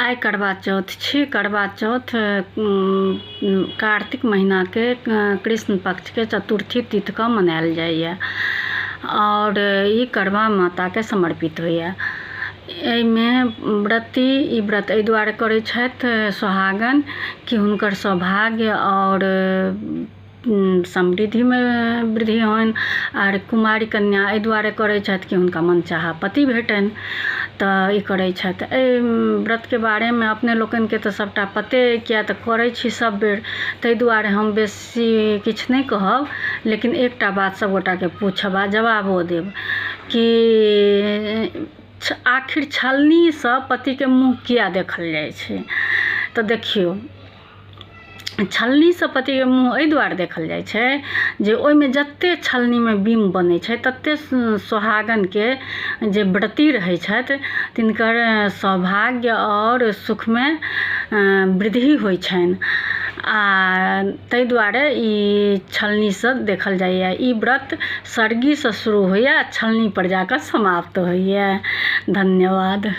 आइ करवा चौथ छी। करवा चौथ कार्तिक महिनाके कृष्ण पक्षके चतुर्थी तिथिके मनायल जाइए आओर ई करवा माताके समर्पित होइए। एहिमे व्रती ई व्रत एहि दुआरे करै छथि सोहागन कि हुनकर सौभाग्य आओर समृद्धिमे वृद्धि होइन, आर कुमारि कन्या एहि दुआरे करै छथि कि हुनका मनचाहा पति भेटनि, तऽ ई करै छथि। एहि व्रतके बारेमे अपने लोकनिके तऽ सबटा पते अइ, किएक तऽ करै छी सब बेर, ताहि दुआरे हम बेसी किछु नहि कहब, लेकिन एकटा बात सबगोटाके पूछब आ जवाबो देब कि आखिर छलनीसँ पतिके मुँह किया देखल जाइ छै? तऽ देखियौ, छलनीसँ पतिके मुँह एहि दुआरे देखल जाइ छै जे ओहिमे जतेक छलनीमे बिम्ब बनै छै ततेक सोहागनके जे व्रती रहै छथि तिनकर सौभाग्य आओर सुखमे वृद्धि होइ छनि, आ ताहि दुआरे ई छलनीसँ देखल जाइए। ई व्रत सरगीसँ शुरू होइए आ छलनीपर जाकऽ समाप्त होइए। धन्यवाद।